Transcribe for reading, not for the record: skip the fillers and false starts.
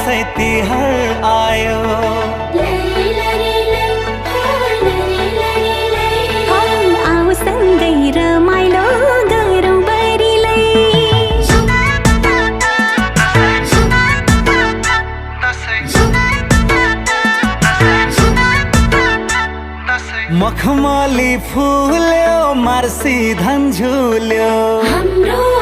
दसैँ तिहार आयो। आऊ सँगै रमाइलो गरौँ बरिलै। मखमली फुल्यो, मार्सी धन झुल्यो, हाम्रो